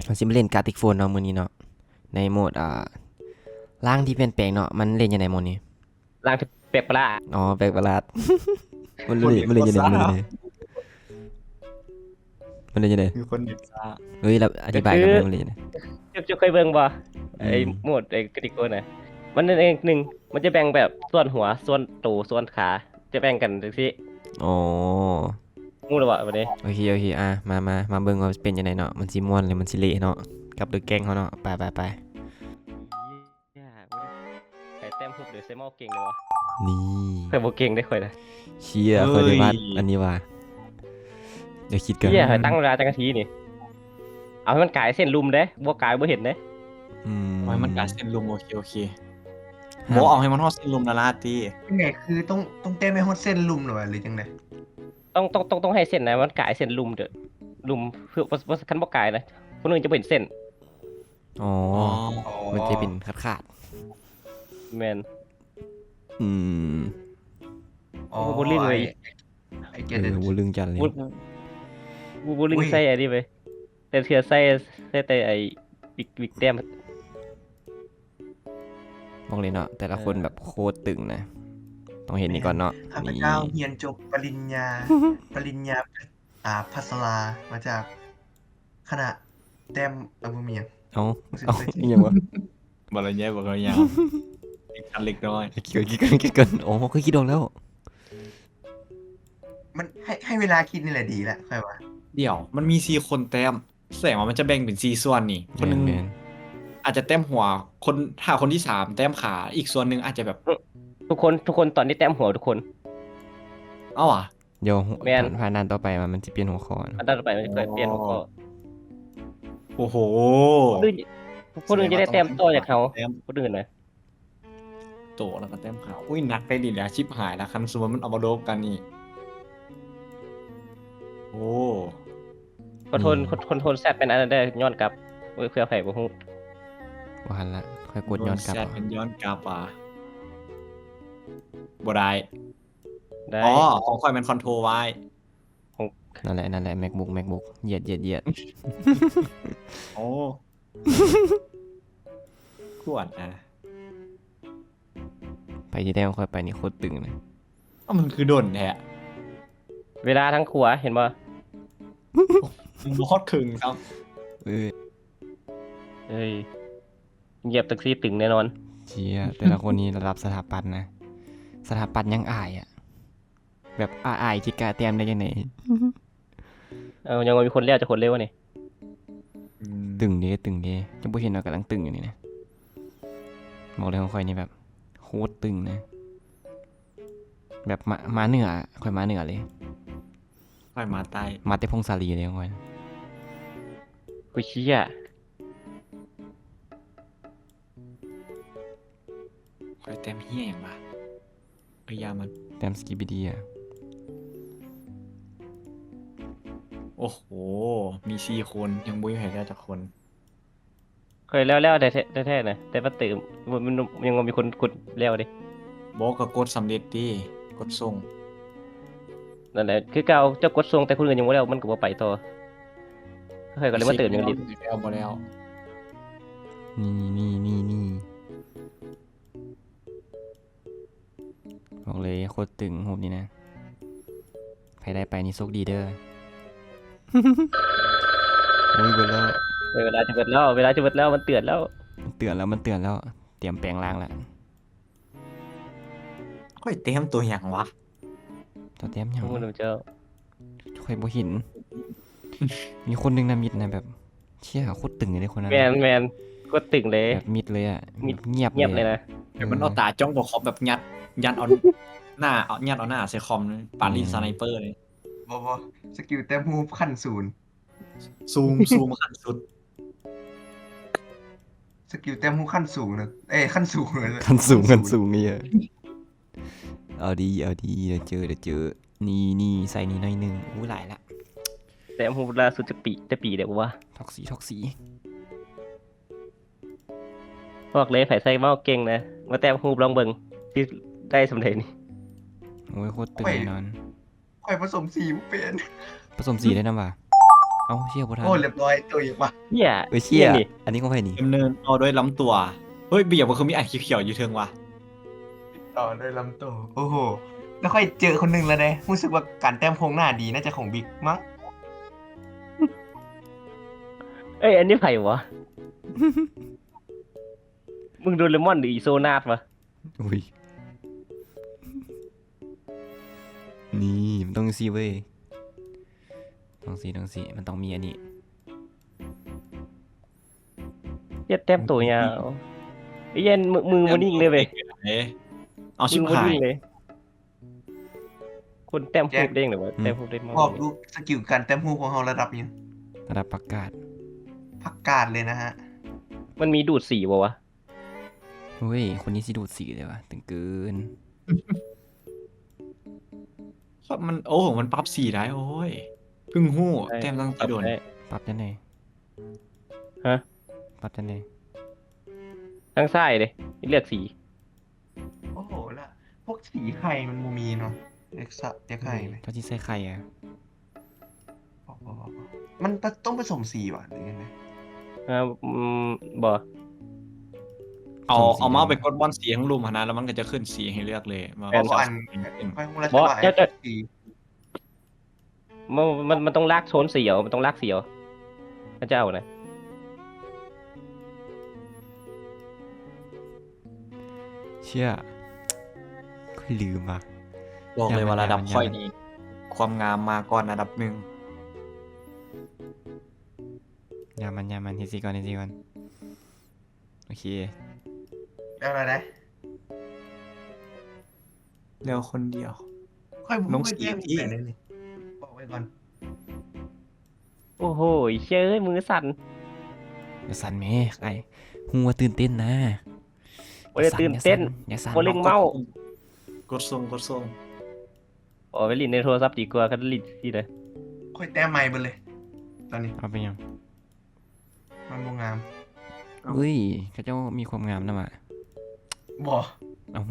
ເຮົາຊິມາຫຼິ້ນກາຕິກໂຟນເນາະ ມື້ນີ້ເນາະ ໃນໂໝດ ອ່າ ລ່າງທີ່ປ່ຽນແປງເນາະ. ມັນຫຼິ້ນຈັ່ງໃດໂໝດນີ້? ລ່າງທີ່ແປກປະຫຼາດ. ອໍ ແປກປະຫຼາດ. ມັນຫຼິ້ນ ມັນຫຼິ້ນຈັ່ງໃດ? ມັນຫຼິ້ນຈັ່ງໃດ? ມັນຫຼິ້ນຈັ່ງໃດ? ມີຄົນເຮັດຊາ. ເອີຍ ລະອະທິບາຍກັນແດ່ ມັນຫຼິ້ນຈັ່ງໃດ? ເຈົ້າ ເຈົ້າເຄີຍເບິ່ງບໍ່? ອືມ ໄອ້ໂໝດ ໄອ້ກາຕິກໂຟນນະ ມັນໜຶ່ງ ມັນຈະແບ່ງແບບສ່ວນຫົວ ສ່ວນໂຕ ສ່ວນຂາ ຈະແບ່ງກັນຈັ່ງຊີ້. ອໍ ຮູ້ແລ້ວບໍ່ບັດນີ້? ໂອເຄ ໂອເຄ ອ່າ ມາ ມາ ມາເບິ່ງວ່າເປັນຈັ່ງໃດເນາະ ມັນຊິມ່ວນ ຫຼື ມັນຊິເລະເນາະ ກັບໂດຍແກ້ງເຮົາເນາະ. ໄປ ໄປ ໄປ. ໃຜແຕ້ມຮູບໂດຍໃຊ້ເມົາເກັ່ງເດ້ວະ? ນີ້ ຂ້ອຍບໍ່ເກັ່ງເດ້ຂ້ອຍນະ. ເຊຍ ເອີຍ ຂ້ອຍໄດ້ວາດອັນນີ້ວ່າ ດຽວຄິດກ່ອນ. ເຊຍ ຂ້ອຍຕັ້ງເວລາຈັກນາທີນີ້? ເອົາໃຫ້ມັນກາຍເສັ້ນລຸ່ມເດ້ ບໍ່ກາຍບໍ່ເຫັນເດ້. ອືມ ເອົາໃຫ້ມັນກາຍເສັ້ນລຸ່ມ. ໂອເຄ ໂອເຄ. ບໍ່ເອົາໃຫ້ມັນຮອດເສັ້ນລຸ່ມນະລາຕິ. ຍັງໄງ ຄືຕ້ອງ ຕ້ອງແຕ້ມໃຫ້ຮອດເສັ້ນລຸ່ມເລີຍຫວາ ຫຼືຈັ່ງໃດ? ຕ້ອງ ຕ້ອງ ຕ້ອງ ຕ້ອງໃຫ້ເສັ້ນນະ ມັນກາຍເສັ້ນລຸ່ມເດີ ລຸ່ມ ຄືບໍ່ ບໍ່ ຄັນບໍ່ກາຍນະ ຄົນອື່ນຈະບໍ່ເຫັນເສັ້ນ. ອໍ ອໍ ມັນຈະເປັນຂາດໆ. ແມ່ນ. ອືມ ອໍ ບໍ່ລຶ້ງເລີຍ. ເອີ ບໍ່ລຶ້ງຈັນເລີຍ. ບໍ່ ບໍ່ລຶ້ງໃສ່ອັນນີ້ເວີຍ ແຕ່ເທື່ອໃສ່ ໃສ່ແຕ່ໄອ້ວິກ ວິກແຕ້ມ. ບອກເລີຍເນາະ ແຕ່ລະຄົນແບບໂຄດຕຶງນະ. ຕ້ອງເຫັນນີ້ກ່ອນເນາະ. ຂ້າພະເຈົ້າຮຽນຈົບປະລິນຍາ ປະລິນຍາ ອ່າ ພັດສະລາ ມາຈາກຄະນະແຕ້ມ ເອີ ບໍ່ມີຫຍັງ. ເອົ້າ ເອົ້າ ອີຫຍັງວະ? ບໍ່ລະໃຫຍ່ ບໍ່ລະຍາວ ຄິດຄັນເລັກນ້ອຍ. ຄິດກ່ອນ ຄິດກ່ອນ ຄິດກ່ອນ. ອໍ ຂ້ອຍຄິດອອກແລ້ວ. ມັນໃຫ້ ໃຫ້ເວລາຄິດນີ້ແຫຼະດີລະ ຂ້ອຍວ່າ. ດຽວ ມັນມີສີ່ຄົນແຕ້ມ ສະແດງວ່າມັນຈະແບ່ງເປັນສີ່ສ່ວນນີ້. ຄົນໜຶ່ງ ແມ່ນໆ ອາດຈະແຕ້ມຫົວ ຄົນ ຖ້າຄົນທີສາມແຕ້ມຂາ ອີກສ່ວນໜຶ່ງອາດຈະແບບ ທຸກຄົນ ທຸກຄົນຕອນນີ້ແຕ້ມຫົວທຸກຄົນ. ເອົາຫວາ? ດຽວ ແມ່ນ ຜ່ານດ່ານຕໍ່ໄປມາ ມັນຊິປ່ຽນຫົວຂໍ້ເນາະ. ອັນຕໍ່ໄປມັນຈະປ່ຽນຫົວຂໍ້. ໂອ້ໂຫ ຄົນອື່ນ ຄົນອື່ນຈະໄດ້ແຕ້ມຕໍ່ຈາກເຮົາ ຄົນອື່ນນະ. ໂຕ ແລ້ວກໍແຕ້ມຂາວ. ອຸ້ຍ ໜັກໄດ້ດີແລ້ວ ຊິບຫາຍແລ້ວ ຄັນສົມມຸດມັນເອົາມາລົບກັນນີ້. ໂອ້ ຄອນໂທນ ຄອນໂທນແຊັດແມ່ນອັນນັ້ນເດີ ຍ້ອນກັບ. ໂອ້ຍ ເພື່ອໃຜບໍ່ຮູ້. ບໍ່ທັນລະ ຂ້ອຍກົດຍ້ອນກັບ. ຄອນໂທນແຊັດແມ່ນຍ້ອນກັບຫວາ? ບໍ່ໄດ້. ໄດ້. ອໍ ຂອງຂ້ອຍແມ່ນຄອນໂທນວາຍ. ນັ້ນແຫຼະ ນັ້ນແຫຼະ ແມັກບຸກ ແມັກບຸກ ຢຽດ ຢຽດ ຢຽດ. ໂອ້ ກວດນະ. ໄປທີ່ແລ້ວຂ້ອຍໄປນີ້ໂຄດຕຶງເລີຍ. ເອົ້າ ມັນຄືດົນແທ້. ເວລາທາງຂວາເຫັນບໍ່? ມັນບໍ່ຮອດເຄິ່ງຊ້ຳ. ເອີ ເອີຍ ຢຽບແທັກຊີຕຶງແນ່ນອນ. ເຊຍ ແຕ່ລະຄົນນີ້ລະດັບສະຖາປັດນະ ສະຖາປັດຍັງອາຍອະ. ແບບອາຍໆ ຄິດກະແຕ້ມໄດ້ຈັ່ງໃດ? ເອົາ ຍັງວ່າມີຄົນແລ້ວຈັກຄົນເລີຍວະນີ້. ອືມ ຕຶງເດ້ ຕຶງເດ້ ເຈົ້າບໍ່ເຫັນວ່າກຳລັງຕຶງຢູ່ນີ້ນະ. ບອກເລີຍຂອງຂ້ອຍນີ້ແບບໂຄດຕຶງນະ ແບບມາ ມາເໜືອ ຂ້ອຍມາເໜືອເລີຍ. ຂ້ອຍມາໃຕ້ ມາແຕ່ຜົ້ງສາລີເລີຍຂອງຂ້ອຍ. ໂອ້ຍ ເຊຍ. ຂ້ອຍແຕ້ມເຫຍຫຍັງວະ? ເອີຍ ຢ່າມັນ ແຕ້ມສະກິບບີດີອະ. ໂອ້ໂຫ ມີສີ່ຄົນ ຍັງບໍ່ມີໃຜໄດ້ຈັກຄົນ. ຂ້ອຍແລ້ວໆ ແທ້ໆ ແທ້ໆ ນະ ແຕ່ວ່າຕື່ມ ມັນ ມັນຍັງບໍ່ມີຄົນກົດແລ້ວເດ້. ບໍ່ ກໍກົດສຳເລັດເດ້ ກົດສົ່ງ. ນັ້ນແຫຼະ ຄືເກົ່າ ເຈົ້າກົດສົ່ງ ແຕ່ຄົນອື່ນຍັງບໍ່ແລ້ວ ມັນກໍບໍ່ໄປຕໍ່. ຂ້ອຍກໍເລີຍມາຕື່ມຫຍັງເລີຍ. ແລ້ວບໍ່ແລ້ວ? ນີ້ໆໆ. ບອກເລີຍໂຄດຕຶງຮູບນີ້ນະ ໃຜໄດ້ໄປນີ້ໂຊກດີເດີ. ໂອ້ຍ ເບິດແລ້ວ ເວລາຈະເບິດແລ້ວ ເວລາຈະເບິດແລ້ວ ມັນເຕືອນແລ້ວ ມັນເຕືອນແລ້ວ ມັນເຕືອນແລ້ວ ຕຽມແປງຮ່າງລະ. ຂ້ອຍແຕ້ມຕົວຫຍັງວະ? ເຈົ້າແຕ້ມຫຍັງ? ບໍ່ຮູ້ນຳເຈົ້າ. ຂ້ອຍບໍ່ເຫັນ ມີຄົນໜຶ່ງນະມິດນະ ແບບ ເຊຍ ໂຄດຕຶງເລີຍຄົນນັ້ນ. ແມ່ນໆ ໂຄດຕຶງເລີຍ ແບບມິດເລີຍອະ ມິດ ແບບງຽບ ງຽບເລີຍນະ. ແບບມັນເອົາຕາຈ້ອງບໍ່ຂອບ ແບບຍັດ ຍັດເອົາໜ້າ ເອົາ ຍັດເອົາໜ້າໃສ່ຄອມ ປານຫຼິ້ນສະໄນເປີເລີຍ. ບໍ່ ບໍ່ ສະກິວແຕ້ມຮູບຂັ້ນສູນ ຊູມ ຊູມຂັ້ນສຸດ ສະກິວແຕ້ມຮູ້ຂັ້ນສູງເລີຍ ເອີຍ ຂັ້ນສູງເລີຍ ຂັ້ນສູງ ຂັ້ນສູງນີ້. ເອີ ເອົາດີ ເອົາດີ ດຽວເຈີ ດຽວເຈີ. ນີ້ ນີ້ ໃສ່ນີ້ໜ້ອຍໜຶ່ງ. ໂອ້ ຫຼາຍລະ. ແຕ້ມຮູບລ່າສຸດຈັກປີ ແຕ່ປີໃດບໍ່ວະ? ທອກສີ ທອກສີ. ບອກເລີຍ ໃຜໃສ່ເມົາເກັ່ງນະ ມາແຕ້ມຮູບລອງເບິ່ງ ຊິໄດ້ສ່ຳໃດນີ້. ໂອ້ຍ ໂຄດຕຶງແນ່ນອນ. ຂ້ອຍ ຂ້ອຍປະສົມສີບໍ່ເປັນ. ປະສົມສີໄດ້ນຳຫວາ? ເອົ້າ ເຊຍບໍ່ທັນ. ໂອ້ ລຽບຮ້ອຍ ໂຕອີກວ່າ. ເຊຍ ເອີຍ ເຊຍ ອັນນີ້ຂອງໃຜນີ້? ດຳເນີນຕໍ່ດ້ວຍລຳຕົວ. ເຮີ້ຍ ເປັນຫຍັງມັນຄືມີອັນຂຽວໆຢູ່ເທິງວະ? ຕໍ່ດ້ວຍລຳໂຕ. ໂອ້ໂຫ ແລ້ວຂ້ອຍເຈີຄົນໜຶ່ງແລ້ວເດ້. ຮູ້ສຶກວ່າການແຕ້ມໂຄງໜ້າດີ ໜ້າຈະຂອງບິກມັ້ງ. ເອີຍ ອັນນີ້ໃຜວະ? ມຶງໂດເຣມອນ ຫຼື ອີໂຊນາດວະ? ອຸ້ຍ ນີ້ມັນຕ້ອງຈັ່ງຊີ້ເວີຍ ຕ້ອງຊີ້ ຕ້ອງຊີ້ ມັນຕ້ອງມີອັນນີ້. ເຮັດແຕ້ມໂຕຍາວ. ເອີຍ ມື ມືບໍ່ນິ່ງເລີຍເວີຍ. ເອົາ ຊິບຫາຍ. ຄົນແຕ້ມຮູບເດ້ງຫຼືວ່າ ແຕ້ມຮູບເດ້ງ? ບອກດູ ສະກິວການແຕ້ມຮູບຂອງເຮົາລະດັບຫຍັງ? ລະດັບຜັກກາດ. ຜັກກາດເລີຍນະຮະ. ມັນມີດູດສີບໍ່ວະ? ໂອ້ຍ ຄົນນີ້ຊິດູດສີເລີຍວະ ຕຶງເກີນ. ມັນ ໂອ້ ມັນປັບສີໄດ້. ໂອ້ຍ ເພິ່ງຮູ້. ແຕ້ມຕັ້ງແຕ່ດົນ. ປັບຈັ່ງໃດ? ຮະ? ປັບຈັ່ງໃດ? ທາງຊ້າຍເດ້ ເລືອກສີ. ໂອ້ໂຫ ລະພວກສີໄຂ່ມັນບໍ່ມີເນາະ. ເອັກຊະ ເອັກໄຂ່ ເຈົ້າຊິໃສ່ໄຂ່ອະ? ມັນຕ້ອງປະສົມສີຫວາ ຫຼືຍັງໃດ? ເອີ ອືມ ບໍ່. ເອົາ ເອົາເມົາສ໌ໄປກົດບ່ອນສີທາງລຸ່ມຫັ້ນນະ ແລ້ວມັນກໍຈະຂຶ້ນສີໃຫ້ເລືອກເລີຍ. ບໍ່ ອັນ ຂ້ອຍຮູ້ແລ້ວ ເຈົ້າ ເຈົ້າ ເຈົ້າ ມັນ ມັນ ມັນຕ້ອງລາກໂຊນສີເອົາ ມັນຕ້ອງລາກສີເອົາ ມັນຈະເອົານະ. ເຊື່ອ ຂ້ອຍລືມວ່າ ບອກເລີຍວ່າລະດັບຂ້ອຍນີ້ ຄວາມງາມມາກ່ອນອັນດັບໜຶ່ງ. ຢ່າມັນ ຢ່າມັນ ເຮັດຊິກ່ອນ ເຮັດຊິກ່ອນ. ໂອເຄ ແລ້ວລະໄດ໋. ແລ້ວຄົນດຽວ ຂ້ອຍບໍ່ຮູ້ວ່າແຈ້ງແບບໃດນີ້ ບອກໄວ້ກ່ອນ. ໂອ້ໂຫ ເຊີຍ ມືສັ່ນ. ຢ່າສັ່ນແມ ອ້າຍ ຮູ້ວ່າຕື່ນເຕັ້ນນະ. ບໍ່ໄດ້ຕື່ນເຕັ້ນ ຢ່າສັ່ນ ບໍ່ເລັ່ງເມົາ. ກົດສົ່ງ ກົດສົ່ງ. ອໍ ໄປຫຼິ້ນໃນໂທລະສັບດີກວ່າ ຄັນຫຼິ້ນຊີ້ນະ. ຂ້ອຍແຕ້ມໃໝ່ເບິດເລີຍຕອນນີ້. ເອົາໄປຫຍັງ? ມັນບໍ່ງາມ. ເອີຍ ເຂົາເຈົ້າມີຄວາມງາມນຳຫວາ? ບໍ່. ເອົາ ດ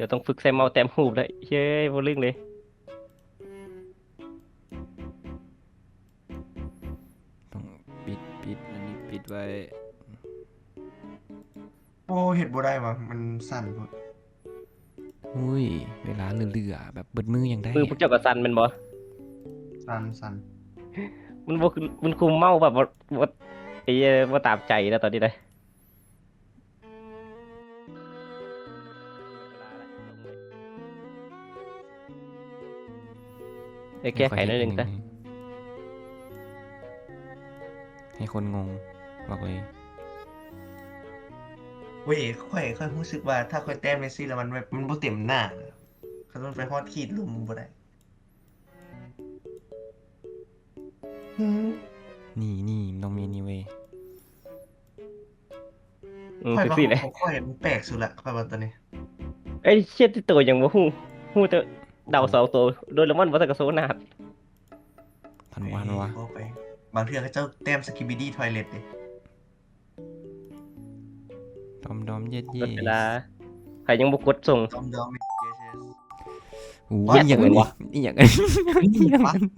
ຽວຕ້ອງຝຶກໃຊ້ເມົາແຕ້ມຮູບແລ້ວ. ເອີຍ ບໍ່ລຶ້ງເລີຍ. ຕ້ອງປິດ ປິດ ອັນນີ້ປິດໄວ້. ໂອ້ ເຮັດບໍ່ໄດ້ຫວາ ມັນສັ່ນໂພດ. ໂອ້ຍ ເວລາເຫຼືອໆ ແບບເບິດມື້ຍັງໄດ້. ມືພວກເຈົ້າກໍສັ່ນແມ່ນບໍ່? ສັ່ນໆ. ມັນບໍ່ຄື ມັນຄຸມເມົາແບບວ່າ ບໍ່ ໄອ້ ບໍ່ຕາມໃຈນະຕອນນີ້ນະ. ໄປແກ້ໄຂໜ້ອຍໜຶ່ງຊະ ໃຫ້ຄົນງົງ ບອກເລີຍ. ເວີຍ ຂ້ອຍ ຂ້ອຍຮູ້ສຶກວ່າຖ້າຂ້ອຍແຕ້ມຈັ່ງຊີ້ແລ້ວ ມັນແບບ ມັນບໍ່ເຕັມໜ້າ ຄັນມັນໄປຮອດຂີດລຸ່ມບໍ່ໄດ້. ນີ້ ນີ້ ມັນຕ້ອງມີນີ້ເວີຍ. ອືມ ຄືຊິແຫຼະ ຂ້ອຍ ຂ້ອຍແປກສຸດລະ ຂ້ອຍວ່າຕອນນີ້. ເອີຍ ເຊຍ ໂຕຫຍັງບໍ່ຮູ້ ຮູ້ແຕ່ເດົາສອງໂຕ ໂດເຣມອນບໍ່ທັນກະໂຊນາດ. ທັນວ່າ ທັນວ່າ ບາງເທື່ອເຂົາເຈົ້າແຕ້ມ Skibidi Toilet ເດ້. ດອມໆ ເຢັດໆ ເວລາ ໃຜຍັງບໍ່ກົດສົ່ງ ດອມໆ ໂອ້ຍ ອີ່ຫຍັງອັນນີ້ ອີ່ຫຍັງອັນນີ້ ອີ່ຫຍັງອັນນີ້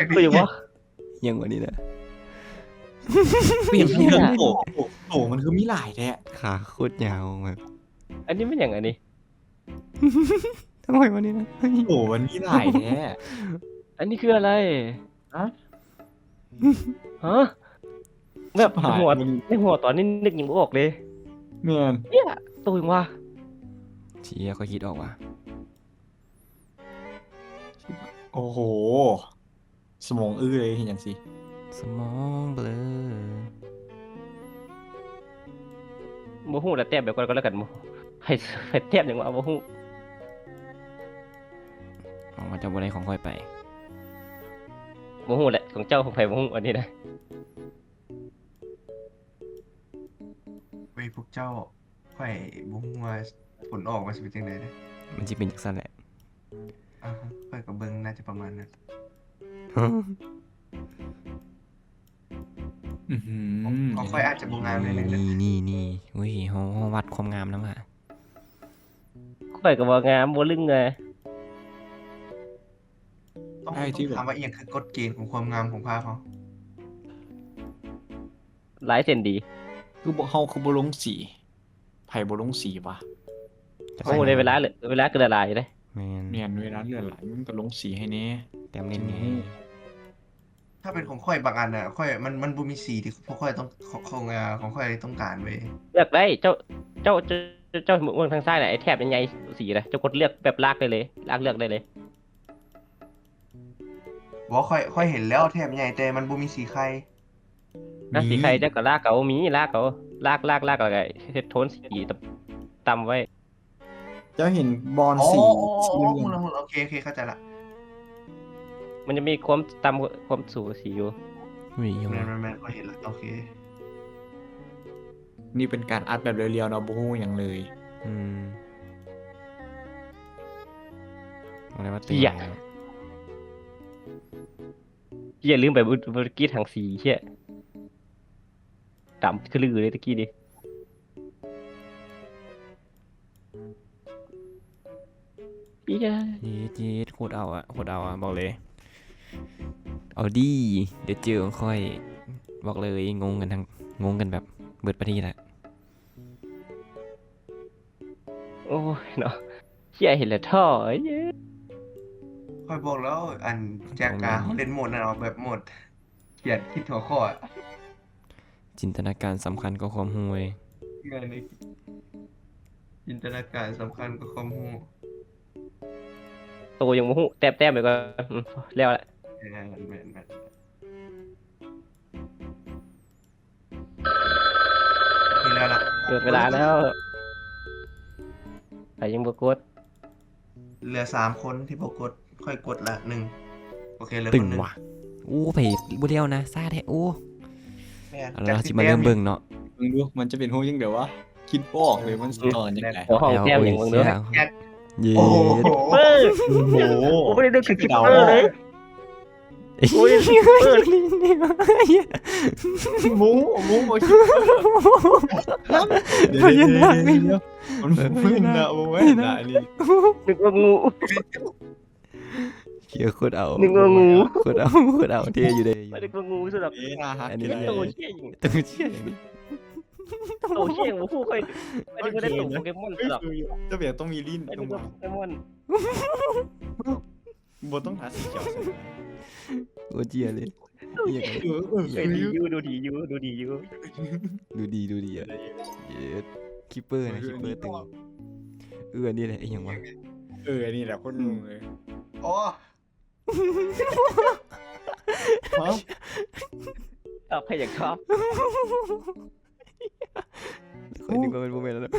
ຄືຫຍັງວະ? ອີ່ຫຍັງວະນີ້ນະ? ເປັນຫຍັງ ໂຕ ໂຕມັນຄືມີຫຼາຍແທ້? ຂາໂຄດຍາວແບບ ອັນນີ້ແມ່ນຫຍັງອັນນີ້? ທຳໄມວະນີ້ນະ? ໂຕມັນມີຫຼາຍແທ້? ອັນນີ້ຄືອະໄລ? ຮະ? ຮະ? ແບບຫົວ ໃນຫົວຕອນນີ້ນຶກຫຍັງບໍ່ອອກເລີຍ. ແມ່ນ ເອີຍ ໂຕຫຍັງວະ? ເຊຍ ຂ້ອຍຄິດອອກວ່າ ໂອ້ໂຫ ສະໝອງອື້ເລີຍ ເຮັດຫຍັງຊິ? ສະໝອງເບລີ. ບໍ່ຮູ້ລະ ແຕ້ມໄປກ່ອນກໍແລ້ວກັນ. ໃຫ້ ໃຫ້ແຕ້ມຫຍັງວະ ບໍ່ຮູ້. ຫວັງວ່າເຈົ້າບໍ່ໄດ້ຂອງຂ້ອຍໄປ. ບໍ່ຮູ້ແຫຼະ ຂອງເຈົ້າຂອງໃຜບໍ່ຮູ້ ອັນນີ້ນະ. ເວີຍ ພວກເຈົ້າ ຂ້ອຍບໍ່ຮູ້ວ່າຜົນອອກມັນຊິເປັນຈັ່ງໃດເດ້. ມັນຊິເປັນຈັ່ງຊັ້ນແຫຼະ. ອາ ຂ້ອຍກໍເບິ່ງໜ້າຈະປະມານນັ້ນ. ອື ຂອງຂ້ອຍອາດຈະບໍ່ງາມແນວໜຶ່ງເດ້. ນີ້ ນີ້ ນີ້ ໂອ້ຍ ເຮົາ ເຮົາວັດຄວາມງາມນຳຫວາ? ຂ້ອຍກໍບໍ່ງາມ ບໍ່ລຶ້ງເລີຍ. ຕ້ອງ ອ້າຍທີ່ ຕ້ອງຖາມວ່າອີ່ຫຍັງຄືກົດເກນຂອງຄວາມງາມຂອງພາບເຮົາ? ລາຍເສັ້ນດີ. ຄືບໍ່ ເຮົາຄືບໍ່ລົງສີ? ໃຜບໍ່ລົງສີວະ? ໂອ້ ໄດ້ເວລາເຫຼືອ ເວລາກໍເຫຼືອຫຼາຍເດ້. ແມ່ນ ແມ່ນ ເວລາເຫຼືອຫຼາຍ ມັນກໍລົງສີໃຫ້ແດ່. ແຕ້ມເນັ້ນແດ່. ຖ້າເປັນຂອງຂ້ອຍບາງອັນນະ ຂ້ອຍ ມັນ ມັນບໍ່ມີສີທີ່ພວກຂ້ອຍຕ້ອງ ຂອງ ຂອງ ເອີ ຂອງຂ້ອຍຕ້ອງການເວີຍ. ເລືອກໄດ້ ເຈົ້າ ເຈົ້າ ເຈົ້າ ເຈົ້າເບິ່ງທາງຊ້າຍນະ ໄອ້ແຖບໃຫຍ່ໆສີນະ ເຈົ້າກົດເລືອກແບບລາກໄດ້ເລີຍ ລາກເລືອກໄດ້ເລີຍ. ບໍ່ ຂ້ອຍ ຂ້ອຍເຫັນແລ້ວແຖບໃຫຍ່ ແຕ່ມັນບໍ່ມີສີໄຂ່. ລາກສີໄຂ່ ມີ ເຈົ້າກໍລາກເອົາ ມີ ລາກເອົາ ລາກ ລາກ ລາກ ແລ້ວກໍເຮັດໂທນສີຕຳ ຕຳໄວ້. ເຈົ້າເຫັນບອນ ອໍ ສີ ອໍ ອໍ ສີເຫຼືອງ ຮູ້ລະ ຮູ້ລະ ໂອເຄ ໂອເຄ ເຂົ້າໃຈລະ. ມັນຈະມີຄວາມຕ່ຳຄວາມສູງສີຢູ່. ມີຫຍັງ ແມ່ນ ວະ ແມ່ນ ແມ່ນ ຂ້ອຍເຫັນລະ ໂອເຄ. ນີ້ເປັນການອັດແບບລຽວໆເນາະ ບໍ່ຮູ້ຫຍັງເລີຍ. ອືມ ອະໄລວະ ເຕັມ ເອີຍ ແລ້ວ. ເອີຍ ລືມໄປບໍ່ ບໍ່ໄດ້ກຣີດຫາງສີ ເອີຍ ດຳຄະລືເລີຍຕະກີ້ນີ້. ເອີຍ ເຈັດ ໂຄດເອົາອະ ໂຄດເອົາອະ ບອກເລີຍ. ເອົາດີ ດຽວເຈີຂອງຂ້ອຍ ບອກເລີຍ ງົງກັນທັງ ງົງກັນແບບເບິດປະເທດລະ. ໂອ້ຍເນາະ ເຮັດແລ້ວທໍ້. ຂ້ອຍບອກແລ້ວ ອັນ ແຈກການເຮົາຫຼິ້ນໂໝດນັ້ນ ເອົາແບບໂໝດຂຽນຄິດຫົວຂໍ້ອະ. ຈິນຕະນາການສຳຄັນກວ່າຄວາມຮູ້ເວີຍ. ແມ່ນ ຈິນຕະນາການສຳຄັນກວ່າຄວາມຮູ້. ໂຕຍັງບໍ່ຮູ້ ແຕ້ມໆໄປກ່ອນ. ອືມ ແລ້ວລະ. ແມ່ນ ແມ່ນ ແມ່ນ. ເວລາລະ ເກີດເວລາແລ້ວ. ໃຜຍັງບໍ່ກົດ? ເຫຼືອສາມຄົນທີ່ບໍ່ກົດ. ຂ້ອຍກົດລະໜຶ່ງ. ໂອເຄ ເຫຼືອຄົນໜຶ່ງ. ໂອ້ ໃຜບໍ່ແລ້ວນະ ຊ້າແທ້. ໂອ້ ແມ່ນ ເອົາລະ ເຮົາຊິມາເລີ່ມເບິ່ງເນາະ. ເບິ່ງດູ ມັນຈະເປັນຮູບຈັ່ງໃດວະ? ຄິດບໍ່ອອກເລີຍ ມັນຊິຕໍ່ກັນຈັ່ງໃດ? ເອົາຫ້ອງແຕ້ມຫຍັງເບິ່ງດູ. ເຢັດ ໂອ້ໂຫ ໂອ້ໂຫ ບໍ່ໄດ້ນຶກເຖິງຄິດເລີຍ. ໂອ້ຍ ໝູ ໝູ ໝູ ພະຍານາກນີ້ ມັນ ພະຍານາກ ມັນນະ ບໍ່ແມ່ນນະ ອັນນີ້ ນຶກວ່າງູ. ເອີ ໂຄດເອົາ ນຶກວ່າງູ ໂຄດເອົາ ໂຄດເອົາ ເທ່ຢູ່ເດ້ ນຶກວ່າງູສຸດດອກ. ເອີ ໜ້າຮັກ ອັນນີ້ ໂຕເຊັ່ຍຫຍັງ ໂຕເຊັ່ຍຫຍັງ ໂຕເຊັ່ຍຫຍັງ ບໍ່ຮູ້ ຂ້ອຍ ອັນນີ້ບໍ່ໄດ້ໂຕໂປເກມອນ ເອີ ເຈົ້າເປັນຫຍັງຕ້ອງມີລີ້ນ ຕ້ອງ ໂປເກມອນ. ບໍ່ຕ້ອງທາສີຂຽວໃສ່. ໂອເຈຍເລີຍ. ເອີ ເອີ ເອີ ເອີ ດີຢູ່ ດູດີຢູ່ ດູດີຢູ່ ດູດີ ດູດີ. ເອີ ເອີ ຄິບເປີນະ ຄິບເປີຕຶງ. ເອີ ອັນນີ້ແຫຼະ ອີຫຍັງວະ? ເອີ ອັນນີ້ແຫຼະ ໂຄດງົງເລີຍ. ອໍ ຮະ? ຕອບໃຜຢາກຕອບ. ຂ້ອຍນຶກວ່າມັນບໍ່ແມ່ນແລ້ວ.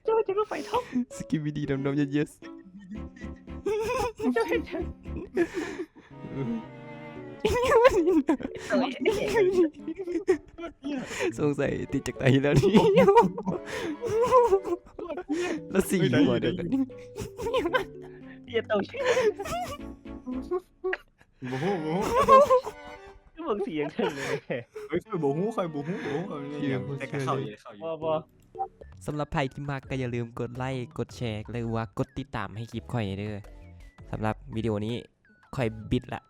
ເຈົ້າເຮັດຫຍັງລົງໄປທອບ? ສະກິບບີດີ ດຳໆ ເຢັດໆ. ເຈົ້າເຮັດຫຍັງ? ສົງໄສຕິດຈາກໃຕແລ້ວນີ້ ລະສີ່ຫົວດຽວກັນ. ເອີ ໂຕ ບໍ່ຮູ້ ບໍ່ຮູ້ ຄືເບິ່ງສີຈັ່ງຊັ້ນເລີຍ. ເອີ ຂ້ອຍບໍ່ຮູ້ ຂ້ອຍບໍ່ຮູ້ ບໍ່ຮູ້ ຂ້ອຍບໍ່ຮູ້ຫຍັງ ແຕ່ກໍເຂົ້າຢູ່ ເຂົ້າຢູ່. ບໍ່ ບໍ່. ສຳລັບໃຜທີ່ມັກກໍຢ່າລືມກົດໄລ ກົດແຊ ຫຼືວ່າກົດຕິດຕາມໃຫ້ຄລິບຂ້ອຍເດີ. ສຳລັບວິດີໂອນີ້ຂ້ອຍບິດລະ.